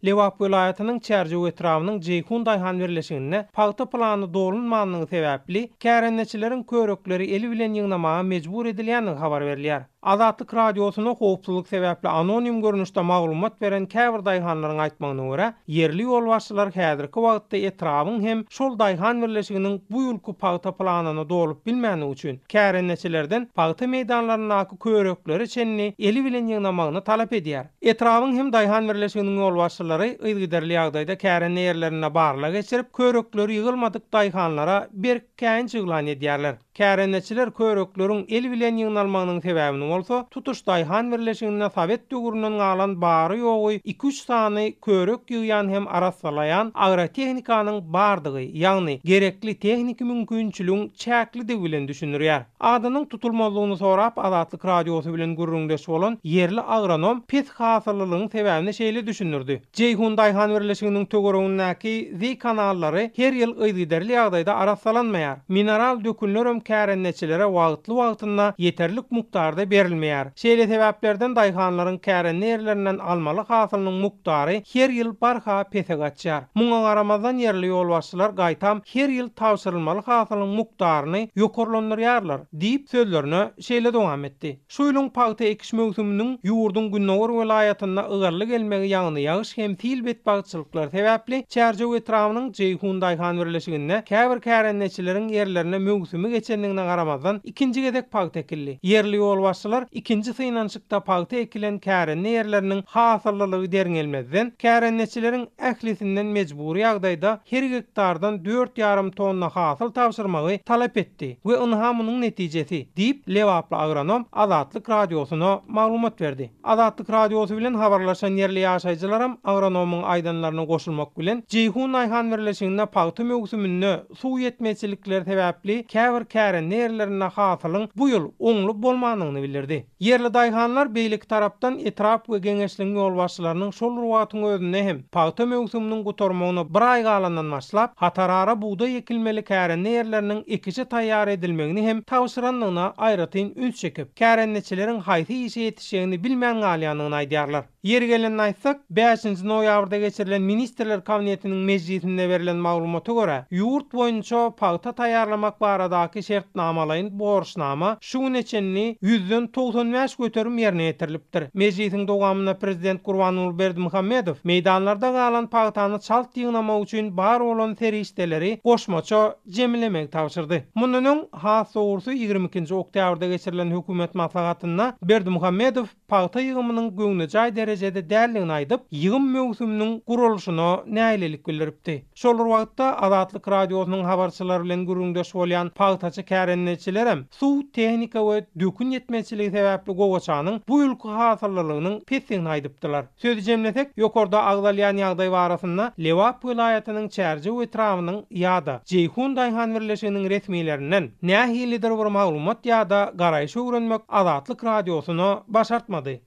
Lebap welaýatynyň Çärjew etrabynyň Jeýhun daýhan birleşiginde pagta plany dolunmanlygy sebäpli, kärendeçileriň körekleri eli bilen ýygnamaga mejbur edilýändigi habar berilýär. Azatlyk Radiosyna howpsuzlyk sebäpli anonim görnüşde maglumat beren käbir daýhanlaryň aýtmagyna görä, ýerli ýolbaşçylar häzirki wagtda etrabyň hem şol daýhan birleşiginiň bu ýylky pagta planyny dolup bilmändigi üçin, kärendeçilerden pagta meýdanlaryndaky köreklere çenli eli bilen ýygnamagyny talap edýär. Etrabyň hem daýhan birleşiginiň ýolbaşçylary yzygiderli ýagdaýda kärende ýerlerinde barlag geçirip, körekleri ýygylmadyk daýhanlara berk käýinç yglan edýärler. Kärendeçiler körekleriň el bilen ýygnalmagynyň sebäbini bolsa, tutuş daýhan birleşiginde sowet döwründen galan bary-ýogy iki-üç sany körek ýygýan hem arassalaýan agrotehnikanyň bardygy, ýagny gerekli tehniki mümkinçiligiň çäklidigi bilen düşündirýär. Adynyň tutulmazlygyny sorap Azatlyk Radiosy bilen gürrüňdeş bolan ýerli agronom pes hasyllylygyň sebäbini şeýle düşündirdi, Jeýhun daýhan birleşiginiň töweregindäki zeý kanallary her ýyl yzygiderli ýagdaýda arassalanmaýar. Mineral dökünlerem kärendeçilere wagtly-wagtynda ýeterlik mukdarda berilmeýär. Şeýle sebäplerden daýhanlaryň kärende ýerlerinden almaly hasylynyň mukdary her ýyl barha pese gaçýar. Muňa garamazdan ýerli ýolbaşçylar gaýtam her ýyl tabşyrylmaly hasylyň mukdaryny ýokarlandyrýarlar diýip, sözlerine şeýle dowam etdi. Şu ýylyň pagta ekiş möwsüminiň ýurduň gündogar welaýatynda ygally gelmegi ýagny ýagyş hem sil betbagtçylyklary sebäpli Çärjew etrabynyň Jeýhun daýhan birleşiginde käbir kärendeçileriň ýerlerine möwsümi geçendigine garamazdan ikinji gezek pagta ekildi. Ýerli ýolbaşçylar ikinji synanyşykda pagta ekilen kärende ýerleriniň hasyllylygy derňelmezden kärendeçileriň ählisinden mejbury ýagdaýda her gektardan dört ýarym tonna hasyl tabşyrmagy talap etdi we ynha munuň netijesi, diýip, lebaply agronom Azatlyk Radiosyna maglumat berdi. Azatlyk Radiosy bilen habarlaşan ýerli ýaşaýjylaram agronomyň aýdanlaryna goşulmak bilen, Jeýhun daýhan birleşiginde pagta möwsüminde suw ýetmezçilikleri sebäpli käbir kärende ýerlerinde hasylyň bu ýyl oňly bolmandygyny bildirdi. Ýerli daýhanlar beýleki tarapdan etrap we geňeşligiň ýolbaşçylarynyň şol bir wagtyň özünde hem pagta möwsüminiň gutarmagyna bir aý galandan başlap, hatarara bugdaý ekilmeli kärende ýerleriniň ekişe taýýar edilmegini hem tabşyrandygyna aýratyn üns çekip, kärendeçileriň haýsy işe ýetişjegini bilmän galýandygyny aýdýarlar. Ýeri gelende aýtsak, bäşinji noýabrda geçirilen Ministrler Kabinetiniň mejlisinde berlen maglumata görä, ýurt boýunça pagta taýýarlamak baradaky şertnamalaýyn borçnama şu güne çenli ýüzden 95% ýerine ýetirilipdir. Mejlisiň dowamynda prezident Gurbanguly Berdimuhamedow meýdanlarda galan pagtany çalt ýygnamak üçin bar bolan serişdeleri goşmaça jemlemegi tabşyrdy. Mundan öň, has dogrusy ýigrimi ikinji oktýabrda geçirilen hökümet maslahatynda Berdimuhamedow pagta ýygymynyň göwnejaý derejede däldigini aýdyp, ýygym möwsüminiň guralyşyna nägilelik bildiripdi. Şol bir wagtda, Azatlyk Radiosynyň habarçylary bilen gürrüňdeş bolýan pagtaçy kärendeçilerem suw, tehnika we dökün ýetmezçiligi sebäpli gowaçanyň bu ýylky hasyllylygynyň pesdigini aýdypdylar. Sözi jemlesek, ýokarda agzalýan ýagdaý barasynda Lebap welaýatynyň Çärjew etrabynyň ýa-da Jeýhun daýhan birleşiginiň resmilerinden nähilidir bir maglumat ýa-da garaýyş öwrenmek Azatlyk Radiosyna başartmady.